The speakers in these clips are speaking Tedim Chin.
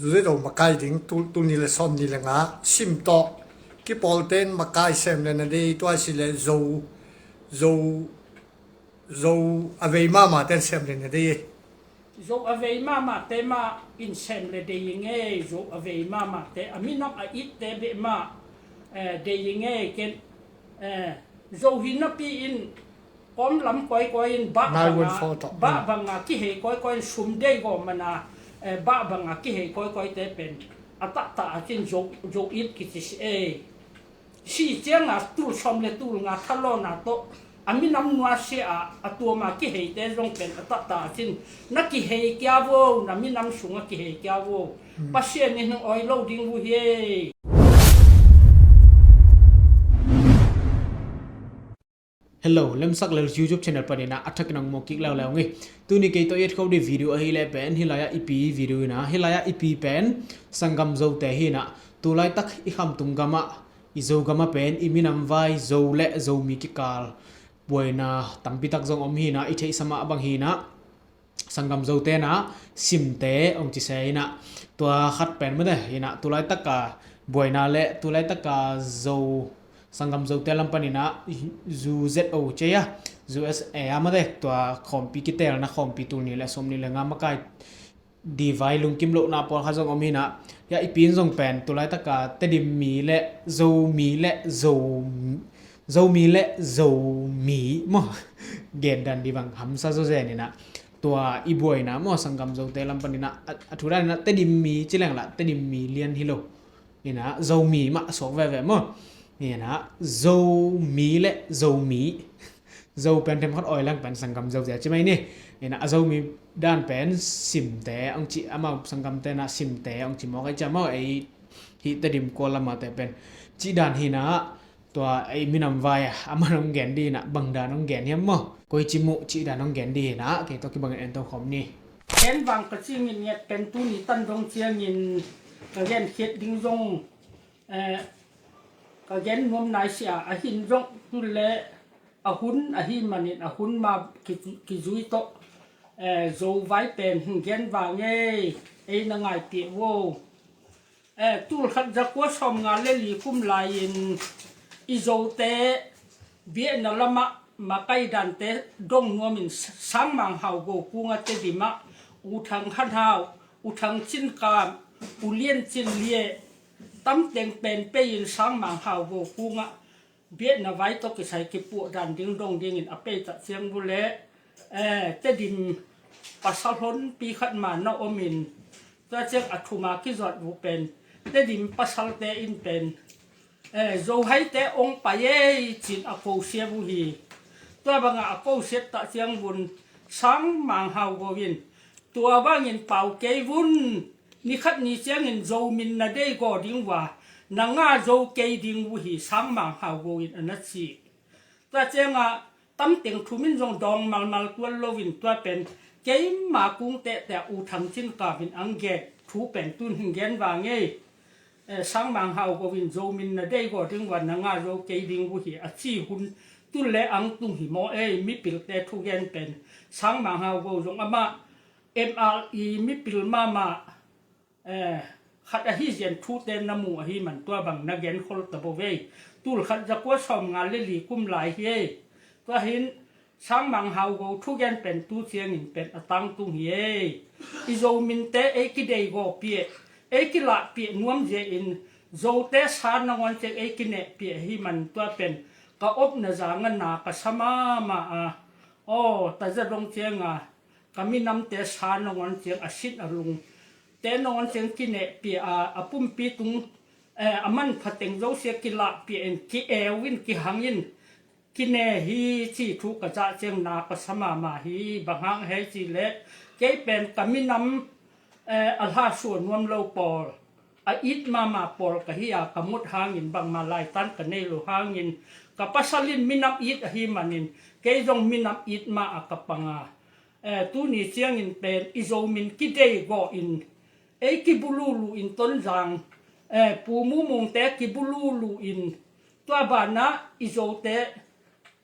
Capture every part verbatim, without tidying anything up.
Zu Zo makai ding tul, tul nih le sawm nih le nga sim tawh. Kipawlte'n makai sem le na dei, tua si le Zo, Zo, Zo a vei mahmah te'n sem le na dei. Zo a vei mahmah te mah in sem le dei ing ei, Zo a vei mahmah te, a minam a it te beh mah, eh, dei ing ei, ken, eh, Zo hi napi in kawm lam kawikawi in bah banga, bah banga kihei kawikawi in sum dei gawh mana, eh, bah banga kihei kawikawi te pen a tahtah a cin Zo, Zo it kici si ei. Si cianga tul sawm le tul nga thalawna tawh a minam nuasia a, a tuama kiheite zong pen a tahtah a cin na kihei kia vo, na minam sunga kihei kia vo. Pasian in hong awi lo ding uh hi ei. Hello, Lemsak Lel YouTube channel panin ah a thakin hong mawk kik leuleu ing ei. Tuni kei tawh i et kho ding video ahih leh pen hih lai-ah i pi video in ah, hih lai-ah i pi pen sanggam Zote hi in ah, tu laitak i khamtung gamah, i Zogam ah pen i minam vai Zo le Zomi kikal buaina tampitak zong om hi in ah, i theihsa mah bang hi in ah, sanggam Zote in ah simte hong ci se in ah, tua khat pen mate hi in ah, tu laitak a buaina le tu laitak a Zo, sanggam Zote lam panin ah, U Z O ci a, U S A ah mate, tua khawmpi kiteelna khawmpi tul nih le sawm nih le nga makai ding vai lungkim lohna pawlkhat zong om hi in ah, hia i pi in zong pen tu laitak a Tedim mi le Zomi le Zo, Zomi le Zomi maw, gen dan ding bang hamsa zawzen in ah, tua i buaina maw, sanggam Zote lam panin ah, a, a thu dan in ah Tedim mi ci leng lah Tedim mi lian hi lo. In ah Zomi mah a suak veve maw. In ah Zomi le Zomi, Zo pen themkhat awi leng pen sanggam Zo zia ci mai ni. In ah a Zomi dan pen simte hong ci, amau sanggamte in ah simte hong ci mawk ei ci a maw, ei hih Tedim Kawl lamate pen cih dan hi in ah, tua ei minam vai a, a man hong gen ding in ah, bang dan hong gen hiam maw? Koici muh cih dan hong gen ding hi in ah, kei tawh kibangin en to khawm ni. Gen vang ka cingin nget pen tuni tan dong ciangin ka gen khiat ding zong, eh, ka gen nuam nai sia, a hin zong tu le a hun ahi manin a hun ma ki, kizui tawh, eh, Zo vai pen hin gen vang ei, ei na ngaihpih vo. Eh, tul khat za kua sawm nga le li kum lai-in i Zote biakna lamah makai dante dong nuamin Sang Mang Hau Go kungah Tedim ah U Thang Khan Hau, U Thang Cin Kam, U Lian Cin Lia, tamteng pen pei-in Sang Mang Hau Go kungah biakna vai tawh kisai kipuah dan ding dong dingin a pei tah ciang bu le, eh, Tedim pasal honpi khat ma na omin, tua ciang a thuma kizuat bu pen Tedim pasalte in pen, eh, Zohaite ong pai ei cin a ko sia bu hi. Tua banga a ko siat tah ciang bun Sang Mang Hau Go in, tua bangin pau kei vun, nikhat ni ciangin Zo min na dei gaw ding vua, na nga zo kei ding uh hi, Sang Mang Hau Go in a na ci. Tua cianga tamteng thu min zong dawng malmal tuan loin tua pen keima kung tehte U Thang Cin Kam in ang gen thu pen tun hin gen vang ei. Eh, Sang Mang Hau Go in Zo min na dei gaw ding vua, na nga zo kei ding uh hi a ci hun tun le ang tung hi maw ei, mipilte thugen pen Sang Mang Hau Go zong amah M R E mipil mahmah, eh, khat ahi zian thute na mu ahi man tua bang na gen khol ta bo vei. Tul khat za kua sawm nga le li kum lai hi ei. Tua hin Sang Mang Hau Go thugen pen tu ciangin pen a tangtung hi ei. I Zo minte ei kidei gaw piah, ei kilah piah nuam zia in Zote sa nangawn ciang ei kineh piah ahi man tua pen ka opna zanga na ka sa mahmah a. Aw, taza dong cianga ka minamte sa nangawn ciang a sin a lung te nangawn ciang kineh piah a, a pumpi tung, eh, a manpha teng zosia kilah piah in ki-eu in kihang in kine hi ci thu ka zah ciang na ka sa mahmah hi. Bang hang hei ci leh kei pen ka minam, eh, a hla sua nuam lo pawl, a it mahmah pawl ka hi a, ka mut hangin bangmah laitan ka nei lo hangin ka pasal in minam it ahi manin kei zong minam it mah a ka pang a. Eh, tuni ciangin pen i Zo min kidei gaw in ei kibululu in Tonzang, eh, Pu Mumungte kibululu in tua banah i Zote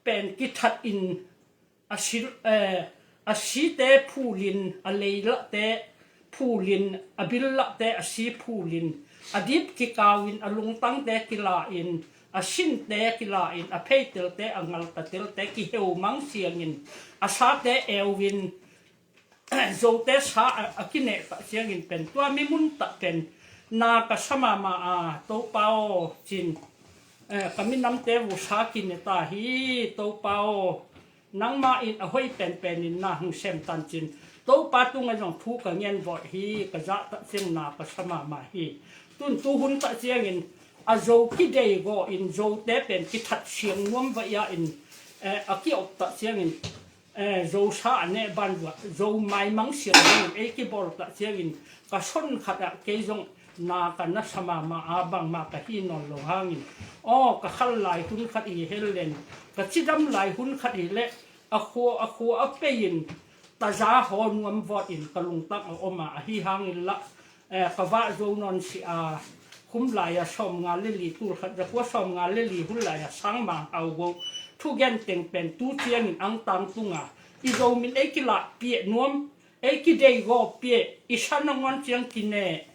pen kithat in a si, eh, a site phulin a leilahte phulin, a billahte a si phulin, a dip kikauin, a lungtangte kilain, a sinte kilain, a pheitelte, a ngaltatelte kiheu mang siangin, a sate euin, Zote sa a, a kineh tah ciangin pen tua mi mun tah pen na ka sa mahmah a, Topa aw, cin, eh, ka minamte uh sa kineh ta hi, Topa aw, nangmah in a hoih penpenin na hong sem tancin, Topa tungah zong thu ka ngen vawh hi, ka zah tah ciang na ka sa mahmah hi. Tun tuhun tah ciangin a Zo kidei gawh in Zote pen kithat siang nuam vah ia in, eh, a kiop tah ciangin, eh, Zo sa a neh ban vah, Zo maimang siang nuam in ei kibawl tah ciangin ka son khat ah kei zong na ka na sa mahmah a, bangmah ka hi nawn lo hangin, aw, ka khal lai hun khat hi hel len, ka cidam lai hun khat hi leh a khua, a khua a pei in taza haw nuam vawt in ka lungtang a om a, ahi hangin lah, eh, ka vah zo nawn si a, khum lai a sawmnga le li, tul khat za kua sawmnga le li hun lai a Sang Mang Hau Go thugen teng pen tu ciangin ang tang tunga i Zo min ei kilah piah nuam, ei kidei gawh piah, i sa nangawn ciang kineh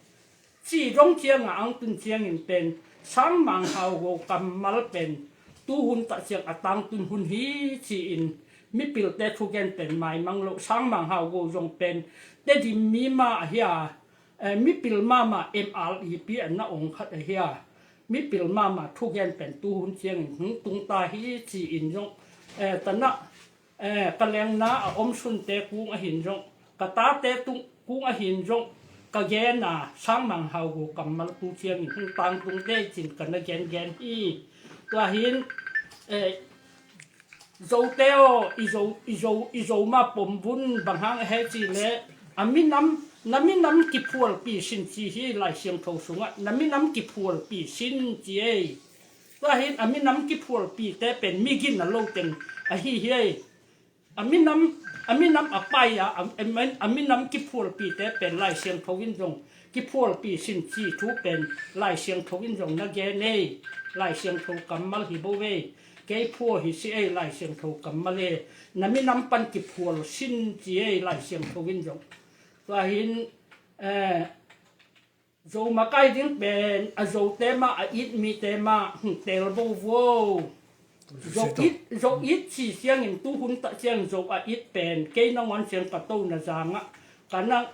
ci dong cianga ang tun ciangin pen Sang Mang Hau Go kammal pen tuhun tah ciang a tangtun hun hi ci-in mipilte thugen pen maimang lo. Sang Mang Hau Go zong pen Tedim mi mah ahi a, eh, mipil mahmah M R E P a na ong khat ahi a, mipil mahmah thugen pen tuhun ciangin hong tung ta hi ci-in zong, eh, tanah, eh, ka lengna a om sunte kung ahin zong, ka tate tung kung ahin zong, ka gen a, Sang Mang Hau Go kammal tu ciangin hong tangtung te cin ka na gengen hi. Tua hin, eh, Zote aw, i Zo, i Zo, i Zo mah pom vun, bang hang a he ci leh a minam, na minam kiphualpi sin ci hi Lai Siangtho sungah, na minam kiphualpi sin ci ei. Tua hin a minam kiphualpite pen mi gina lo teng ahi hi ei. A minam, a minam a pai a, a, a, a minam kiphualpite pen Lai Siangtho in zong kiphualpi sin ci thu pen Lai Siangtho in zong na gen ei. Lai Siangtho kammal hi bo ei. Kei phua hi si ei, Lai Siangtho kammal ei. Na minam pan kiphual sin ci ei, Lai Siangtho in zong. Tua hin, eh, Zo makai ding pen a Zote mah, a it mite mah hong tel bo vuo. Zo it, Zo it ci ciangin tuhun tah ciang Zo a it pen kei nangawn ciang ka to na zangah ka na,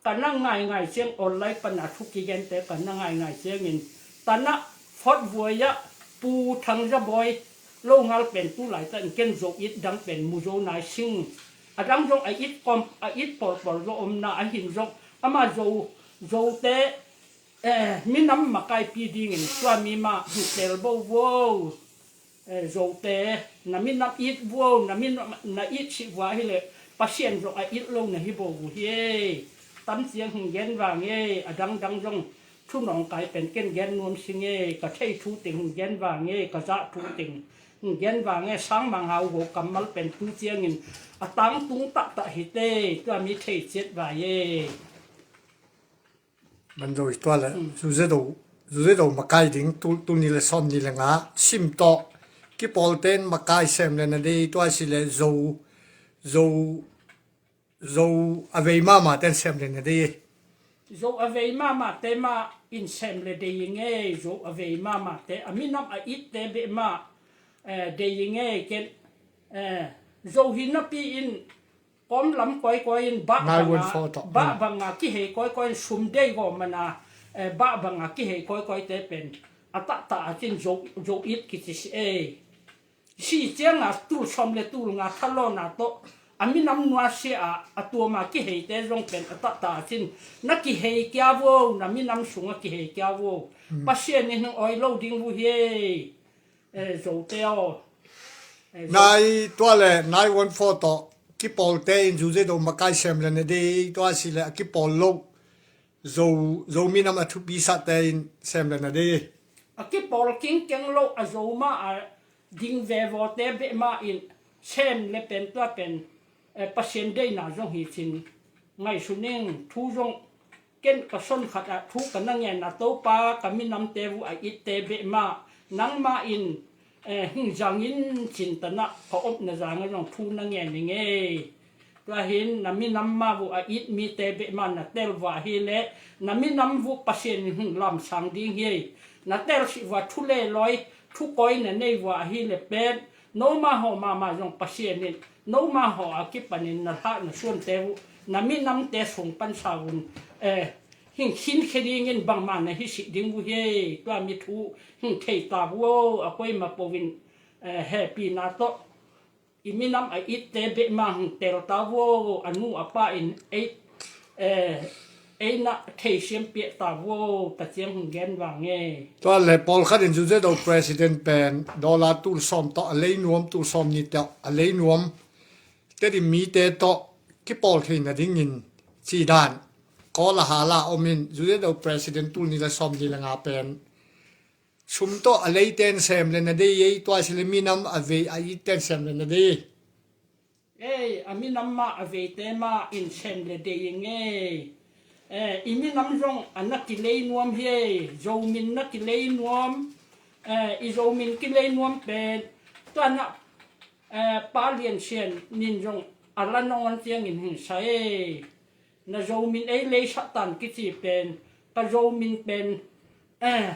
ka na ngaingai ciang online pana thu kigente ka na ngaingai ciangin tanah Fort Vuai ah Pu Thang Za Bawi lo ngal pen tu laitak in ken Zo it dang pen mu zo nai sing. A dang zong a it kawm, a it pawlpawl zo omna ahin zong ama Zo, Zote, eh, minam makaipi dingin tua mi mah hong tel bo vuo. Eh, Zote, na minam it vuo, na minam na it sih vua hileh Pasian zong a it lo na hi bo uh hi ei. Tam ciang hong gen vang ei, a dangdang zong thu nawngkai pen ken gen nuam sing ei, ka thei thu teng hong gen vang ei, ka zah thu teng hong gen vang ei. Sang Mang Hau Go kammal pen tu ciangin a tangtung tahtah hi te, tua mi thei ciat vai ei. Banzo i tua le, Zuzedo, Zuzedo makai ding, tu, tu ni le sawm ni le nga sim tawh kipawlte in makai sem le na dei, tua si le Zo, Zo, Zo a vei mahmahte in sem le na dei. Zo a vei mahmahte mah in sem le dei i ngei, Zo a vei mahmahte, a minam a itte beh mah, eh, dei i ngei ken, eh, Zo hi napi in kawm lam kawikawi in bah banga, bah banga kihei kawikawi in sum dei gawm mana, eh, bah banga kihei kawikawite pen a tahtah a cin Zo, Zo it kici si ei. Si cianga tul sawm le tul nga thalawna tawh a minam nuasia a, a tuama kiheite zong pen a tahtah a cin na kihei kia vuo, na minam sunga kihei kia vuo. Pasian in hong awi lo ding uh hi ei. Eh, Zote aw. Eh, Zo- Nai tua le, nai one four tawh kipawlte in Zuzedo makai sem le na dei, tua si le a kipawl lo Zo, Zo minam a thupi sate in sem le na dei. A kipawl kingkeng lo a Zo mah a ding vevawte beh mah in sem le pen tua pen, eh, Pasian deina zong hi cin ngaihsun ing. Thu zong ken ka son khat ah thu ka na ngen a, Topa ka minamte uh a itte beh mah nangmah in, eh, hong zang in cin tanah ka omna zanga zong thu na ngen i ngei. Tua hin na minam mah uh a it mite beh mah na tel vua hi leh na minam uh Pasian in hong lamsang ding hi. Na tel sih vua thu le lawi, thu kawi na nei vua hi leh pen, nomah haw mahmah zong Pasian in nomah haw a kipanin na hah na suante uh na minamte sung pan sa un, eh, hing khinkhia dingin bangmah na hi sih ding uh hi. Tua mi thu hing thei ta uh aw, a koima po in, eh, hehpihna tawh i minam a itte beh mah hong tel ta uh aw, a nu a pa in ei, eh, ei na theisiam piak ta uh aw, ta ciang hong gen vang e. Tua le pawlkhat in Zuzet aw president pen dollar tul sawm tawh a lei nuam, tul sawm nih tawh a lei nuam, Tedim mite tawh kipawl theihna dingin ci dan kawl a hal a om in, Zuzet aw president tul nih le sawm nih le nga pen sum tawh a leiten sem le na dei ei, tua si le minam a vei a itten sem le na dei ei. Ei, a minam mah a veite mah in sem le dei ing ei. Eh, i minam zong a na kilei nuam hi ei, Zomin na kilei nuam, eh, i Zomin kilei nuam pen, tua na, eh, Pa Lian Sian nin zong a la nong an ciangin hing sa ei. Na Zomin ei lei satan kici pen, ka Zomin pen, eh,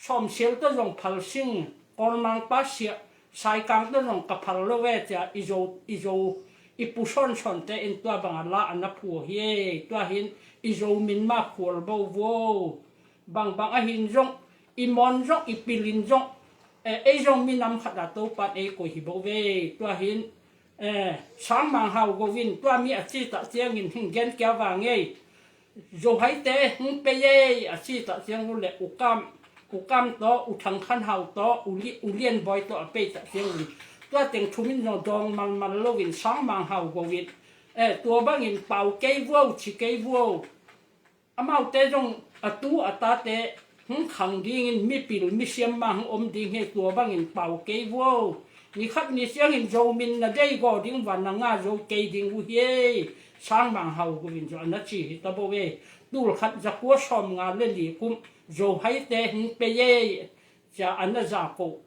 sawmsial tawh zong phal sing, Kawlmangpa sia, Saikang tawh zong ka phal lo ve cia, i Zo, i Zo, i pu sawnsawnte in tua bang a la a na phuah hi ei. Tua hin i Zomin mah khual bo uh aw. Bangbang ahin zong, i mawn zong, i pilin zong, eh, ei zong minam khat a Topan ei koih hi bo ve. Tua hin, eh, Sangmang Hau Go in tua mi a ci tak ciangin hing gen kia vang ei. Zohaite hong pei ei a ci tak ciang uh le U Kam, U Kam tawh, U Thang Khan Hau tawh, U Li-, U Lian Bawi tawh a pei tak ciang un, tua teng thum in zong dawng malmal lo in Sangmang Hau Go in, eh, tua bangin pau kei uh aw, ci kei uh aw. Amaute zong a tu a tate hong khang dingin mipil misiam mah hong om ding hi, tua bangin pau kei uh aw. Ni khat ni ciangin Zomin na dei gaw ding uh a, na ngah zo kei ding uh hi ei. Sangmang Hau Go in zong a na ci hi ta bo ei. Tul khat za kua sawm nga le li kum Zohaite hong pei ei cia a na za ko.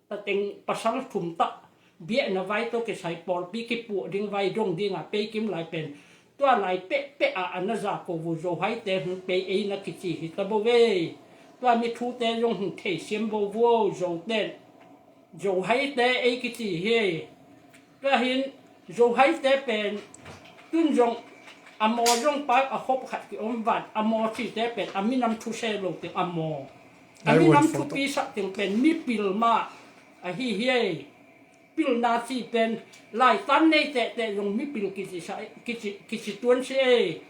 Tateng pasal thum tah biakna vai tawh kisai pawlpi kipuah ding vai dong dingah pei kim lai pen, tua lai pehpeh ah a na za ko uh, Zohaite hong pei ei na kici hi ta bo ei. Tua mi thute zong hong theisiam bo uh aw, Zoten, Zohaite ei kici hi. Tua hin Zohaite pen tun zong a maw zong pa a khop khat ki om vat, a maw cite pen a minam thu se lo teng a maw, a minam thupi sak teng pen mipil mah ahi hi ei. Pilna ci pen laitan nei tehteh zong mipil kici sa, kici, kici tuan si ei.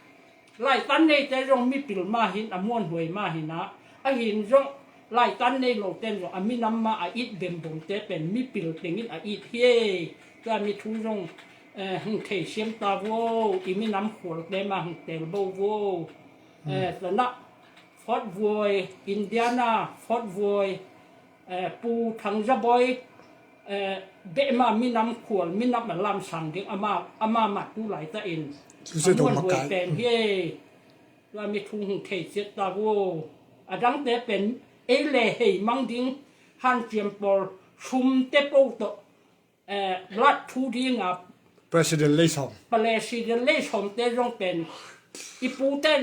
Laitan neite zong mipil mah hin, a muanhuai mah hin ah, ahin zong laitan nei loten zong a minam mah a it bembomte pen mipil tengin a it hi ei. Tua mi thu zong, eh, hong theisiam ta uh aw, i minam khualte mah hong tel bo uh aw. Eh, tanah Fort Wayne, Indiana, Fort Wayne, eh, Pu Thang Za Bawi, eh, beh mah minam khual, minam a lamsang ding, ama, ama mah tu laitah in a muanhuai pen hi ei. Tua mi thu hong thei ciat ta uh aw. A dangte pen ei le hei mang ding hanciam pawl sumte po tawh, eh, lat thu dinga President lei sawm, President lei sawmte zong pen i puten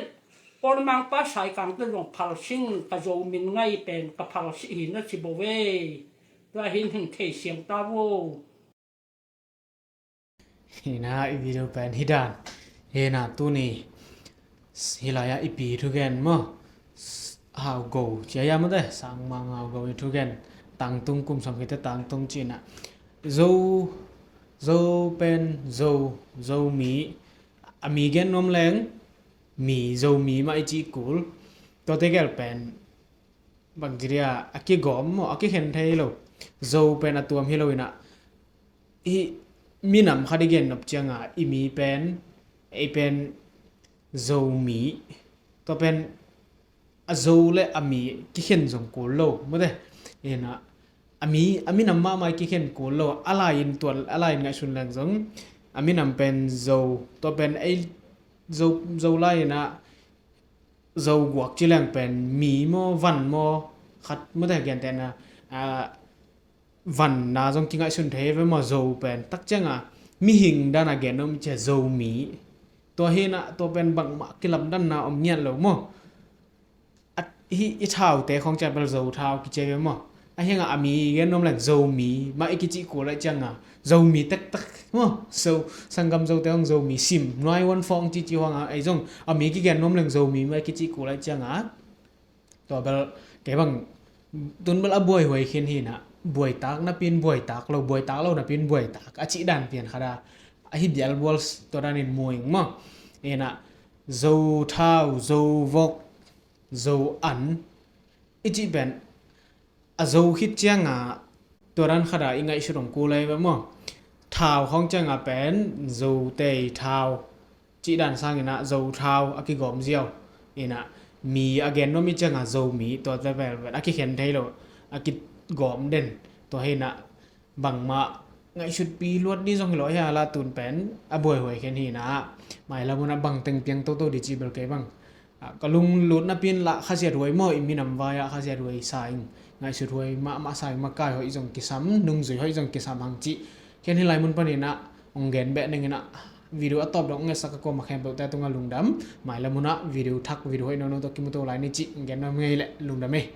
Kawlmangpa Saikangte zong phal sing, ka Zomin ngai pen ka phal sih hi na ci bo ei. Tua hin hong theisiam ta uh aw. Hi na, i video pen hi dan. Hi na, tuni hi lai-ah i pi thugen maw, Hau Go ci a, ia maw te, Sangmang Hau Go i thugen, tangtung kum sawm khit teh tangtung cihna. Zo, Zo pen Zo, Zomi, a mi gen nuam leng mi, Zomi mah i cih kul. Tuate gel pen bangci dia a kigawm maw, a kikhen thei lo. Zo pen a tuam hi lo in ah, hih minam khat i gen nop cianga i mi pen, ei pen Zomi, tua pen a Zo le a mi kikhen zong kul lo maw te. In ah, a mi, a minam mahmah i kikhen kul lo. A lai-in tual, a lai-in ngaihsun leng zong a minam pen Zo, tua pen ei Zo, Zo lai-in ah Zo guak ci leng pen mi maw, van maw, khat maw te, gentehna, ah, vanna zong kingaihsun thei ve maw, Zo pen. Tak cianga mihing dan a gen nuam ciang Zomi. Tua hi na, tua pen bangmah kilamdanna om ngiat lo maw. Hih i thaute khawng ciang bel Zo thau kici ve maw. A hiangah a mi gen nuam leng Zomi mah i kicih kul lai ciangah Zomi tektek maw. Zo, sanggam Zote hong Zomi sim nuai wan fawng cici huangah ei zong a mi kigen nuam leng Zomi mah i kicih kul lai ciangah. Tua bel kei bang tun bel a buaihuai khin hi na, buaitak napi in buaitak lo, buaitak lo napi in buaitak a cih dan pian khat a, a hi bial bual tua danin muing maw. Ina Zo thau, Zo vok, Zo an i cih pen a Zo khit ciangah tua dan khat a i ngaihsut hong kul lai ve maw. Thau khawng ciangah pen Zo tei thau cih dan sangin ah Zo thau a kigawm ziau. Ina mi a gen nuam i ciangah Zomi tua te pen a kikhen thei lo, a kigawm den. Tua hi na bangmah ngaihsutpi luat ding zong hi lo hi a, la tun pen a buaihuai khin hi na. Mailam hun ah bangteng piang toto ding cih bel kei bang ka lunglut napi in lah khasiat huai maw, i minam vai ah khasiat huai sa ing, ngaihsut huai mahmah sa ing, makai hoih zong kisam, nungzui hoih zong kisam hang cih. Khen hi lai mun panin ah hong gen beh ning in ah, video a tawp dong ngetsak a kuama khempeuhte tungah lungdam. Mailam hun ah video thak, video hoih nono tawh kimu to lai ni cih hong gen nuam ngei leh lungdam ei.